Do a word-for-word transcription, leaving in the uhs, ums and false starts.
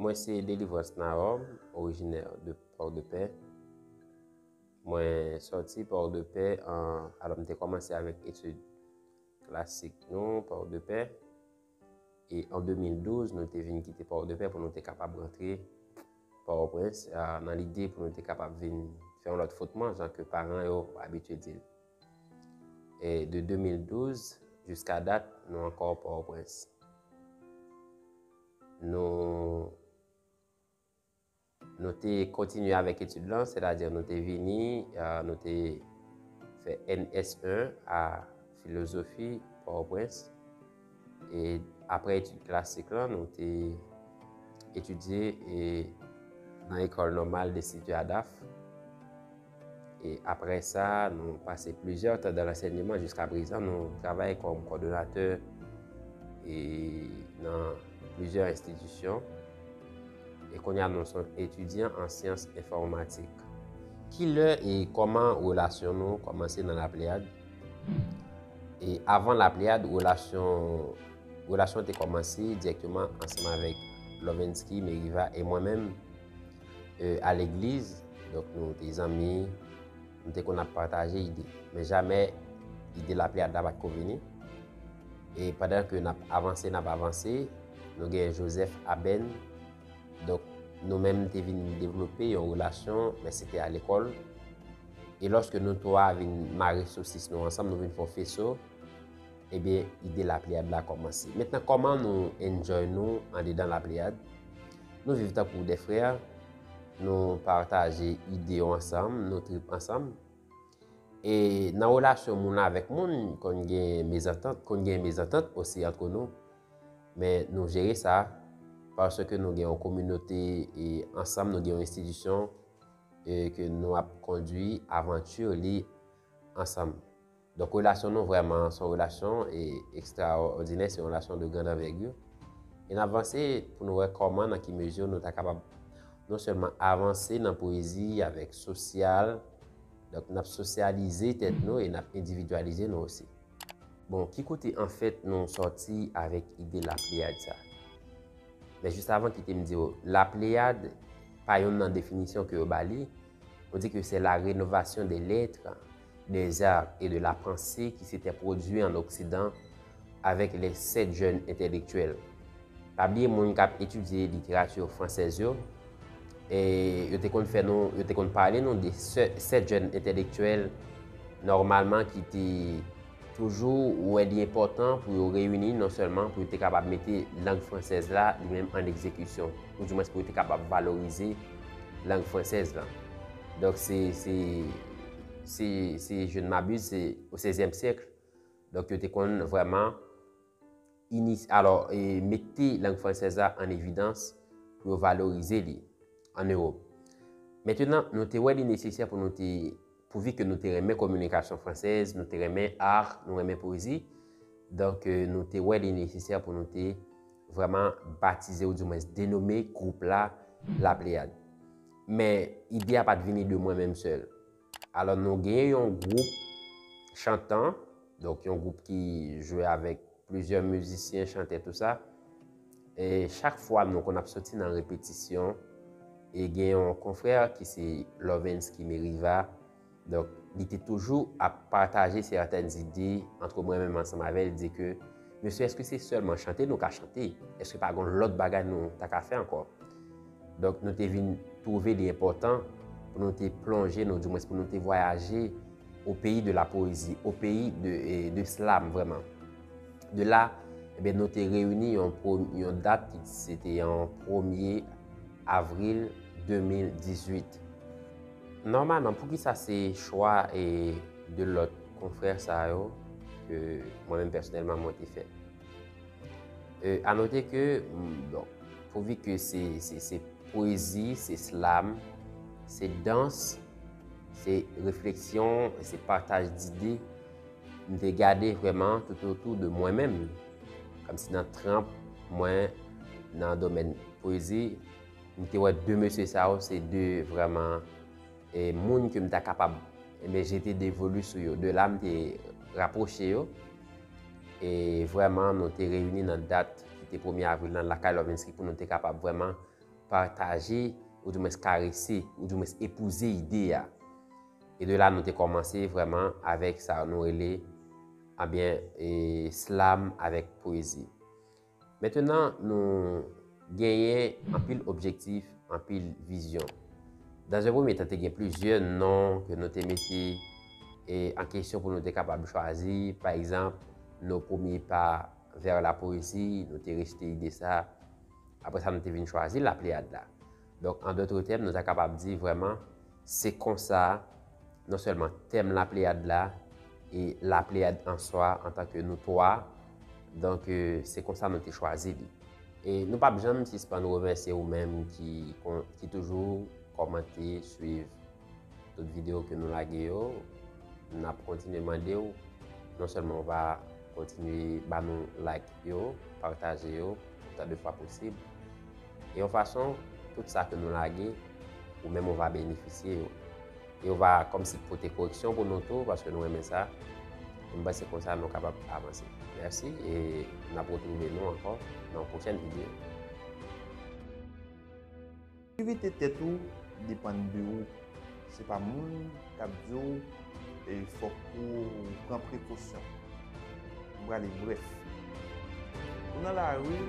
Mwen se Delivrance Nahom, orijinè de Port-de-Paix. Mwen sòti Port-de-Paix an, alò m te kòmanse avèk etid klasik nou, Port-de-Paix. E an de mil douz, nou te vin kite Port-de-Paix pou nou te kapab rantre Pòtoprens, a, nan lide pou nou te kapab vin fè yon lòt fwotman, jan ke paran yo abitye di l. E de de mil douz jiska dat, nou ankò Pòtoprens. Nou, nou te kontinye avèk etid lan, sètadi nou te vini, a, nou te fè N S en a filozofi Pòtoprens. E apre etid klasik lan, nou te etidye, e, nan École Normale d'Institut Adaf. E apre sa, nou pase plizyè tan dan lansèyman. Jiska prezan, nou travay kòm kòdonatè, e, nan plizyè enstitisyon. E kounye a, nou se etidyan an syans enfòmatik. Kilè e kòman relasyon nou kòmanse nan Lapleyad? E avan Lapleyad, relasyon, relasyon te kòmanse dirèkteman ansanm avèk Lovensky Meriva e mwen menm, e, a legliz. Donk, nou te zanmi, nou te konn ap pataje ide. Men jamè ide Lapleyad la pa t ko vini. E pandan ke n ap avanse, n ap avanse, nou gen Joseph Aben. Donk, nou menm te vin devlope yon relasyon, men se te a lekòl. E lòske nou twa vin mare sosis nou ansanm, nou vin fè yon feso, ebyen, ide Lapleyad la kòmanse. Mentnan, kòman nou enjoy nou andedan Lapleyad? Nou viv tankou de frè, nou pataje ide yo ansanm, nou trip ansanm. E nan relasyon moun avèk moun, konn gen mezantant, konn gen mezantant osi ant nou. Men nou jere sa, paske nou gen yon kominote e ansanm, nou gen yon enstitisyon e ke nou ap kondui avanti li ansanm. Donk, relasyon nou vrèman se yon relasyon e ekstraòdinè, se yon relasyon de grande envergure. E n ap vanse pou nou wè kòman, nan ki mezi nou ta kapab non sèlman avanse nan pwezi avèk sosyal, donk n ap sosyalize tèt nou e n ap endividyalize nou osi. Bon, ki kote anfèt nou sòti avèk ide Lapleyad sa? Men jis avan, kite m di w, Lapleyad pa youn nan definisyon ke yo ba li. On dit que c'est la rénovation des lettres, des arts et de la pensée qui s'était produit en Occident avec les sept jeunes intellectuels. Pa bliye, moun k ap etidye literati fransèz yo, e yo te konn fè nou, yo te konn pale nou de se- sèt jèn entèlektyèl, nòmalman, ki te toujou wè li enpòtan pou yo reyini, non sèlman pou yo te kapab mete lang fransèz la, li menm, an egzekisyon, oudimwens pou yo te kapab valorize lang fransèz la. Donk, se, se, se, se, je ne m'abuse, se o sèzyèm syèk. Donk, yo te konn vrèman inis-, alò, e, mete lang fransèz la an evidans pou yo valorize li an Ewòp. Mentnan, nou te wè li nesesè pou nou te, pouvi ke nou te renmen kominikasyon fransèz, nou te renmen art, nou renmen pwezi, donk, e, nou te wè li nesesè pou nou te vrèman batize, oudimwens denome gwoup la Lapleyad. Men, ide a pa t vini de mwen menm sèl. Alò, nou genyen yon gwoup chantan, donk yon gwoup ki jwe avèk plizyè mizisyen, chantè, tou sa. E chak fwa nou konn ap soti nan repetisyon, e gen yon konfrè ki se Lovensky Meriva, donk, li te toujou ap pataje sètèn ide ant mwen menm ansanm avè l, di ke, "Mesye, èske se sèlman chante nou ka chante? Èske pa gen lòt bagay nou ta ka fè ankò?" Donk, nou te vin twouve li enpòtan pou nou te plonje nou, dimwens pou nou te vwayaje au pays de la poésie, au pays de, e, de slam, vrèman. De la, ebyen, nou te reyini yon, yon dat ki se te yon premye avril de mil dizuit. Nòmalman, poukisa se chwa e de lòt konfrè sa yo ke mwen menm pèsonèlman mwen te fè? E, a note ke, mm, bon, pouvi ke se, se, se pwezi, se slam, se dans, se refleksyon, se pataj dide, m te gade vrèman toutotou de mwen menm. Kòmsi nan tranp mwen, nan domèn pwezi, m te wè de mesye sa yo, se de vrèman, e, moun ke m ta kapab, ebyen, jete de volu sou yo. De la, m te rapwoche yo. E vrèman, nou te reyini nan dat ki te premye avril lan lakay Lovensky pou nou te kapab vrèman pataje, ou di mwens karese, ou di mwens epouze ide a. E de la, nou te kòmanse vrèman avèk sa nou rele, ebyen, e, slam avèk pwezi. Mentenan, nou genyen anpil objektif, anpil vizyon. Dans un premier temps, te gen plizyè non ke nou te mete, e, an kesyon pou nou te kapab chwazi. Pa egzanp, nos premiers pas vers la poésie, nou te rejte ide sa. Apre sa, nou te vin chwazi La Pléiade la. Donk, an dòt tèm, nou ta kapab di vrèman, se konsa, non sèlman tèm La Pléiade la, e La Pléiade an swa, antanke nou twa, donk, e, se konsa nou te chwazi li. E nou p ap janm sispann remèsye ou menm ki, ki toujou kòmante, swiv tout videyo ke nou lage yo. N ap kontinye mande w, non sèlman w va kontinye ba nou like yo, pataje yo, otan de fwa posib. E yon fason, tout sa ke nou lage, ou menm ou va benefisye yo. E ou va kòmsi pote koreksyon pou nou tou, paske nou renmen sa. E m panse konsa nou kapab avanse. Mèsi, e n ap retwouve nou ankò nan yon pwochèn videyo. Sekirite tèt ou depann de ou. Se pa moun k ap di w, e, fòk ou pran prekosyon. M prale brèf. Ou nan lari,